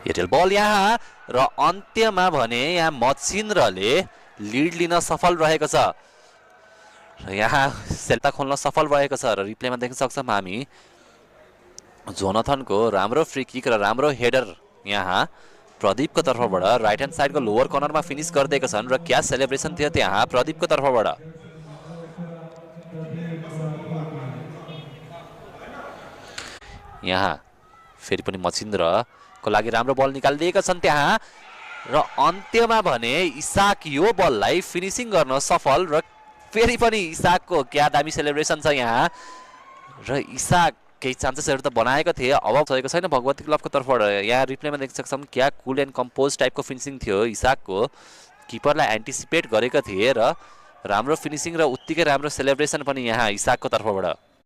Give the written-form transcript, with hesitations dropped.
Ariel बल यहाँ र अन्त्यमा भने यहाँ मच्छिन्द्रले लिड लिन सफल रहेको छ र यहाँ सेल्ता खोल्न सफल भएको छ र रिप्लेमा देख्न सक्छौँ हामी जोनाथनको राम्रो फ्री किक र राम्रो हेडर यहाँ प्रदीपको तर्फबाट राइट ह्यान्ड साइडको लोवर कर्नरमा फिनिस गरिदिएका छन् र क्या सेलिब्रेसन थियो त्यहाँ प्रदीपको तर्फबाट। यहाँ फेरि पनि मच्छिन्द्रको लागि राम्रो बल निकालिदिएका छन् त्यहाँ र अन्त्यमा भने इसाक यो बललाई फिनिसिङ गर्न सफल र फेरि पनि इसाकको क्या दामी सेलिब्रेसन छ यहाँ र इसाक केही चान्सेसहरू त बनाएको थिए अब भएको छैन भगवती क्लबको तर्फबाट। यहाँ रिप्लेमा देख्न सक्छौँ क्या कुल एन्ड कम्पोज टाइपको फिनिसिङ थियो इसाकको किपरलाई एन्टिसिपेट गरेको थिए र राम्रो फिनिसिङ र उत्तिकै राम्रो सेलिब्रेसन पनि यहाँ इसाकको तर्फबाट।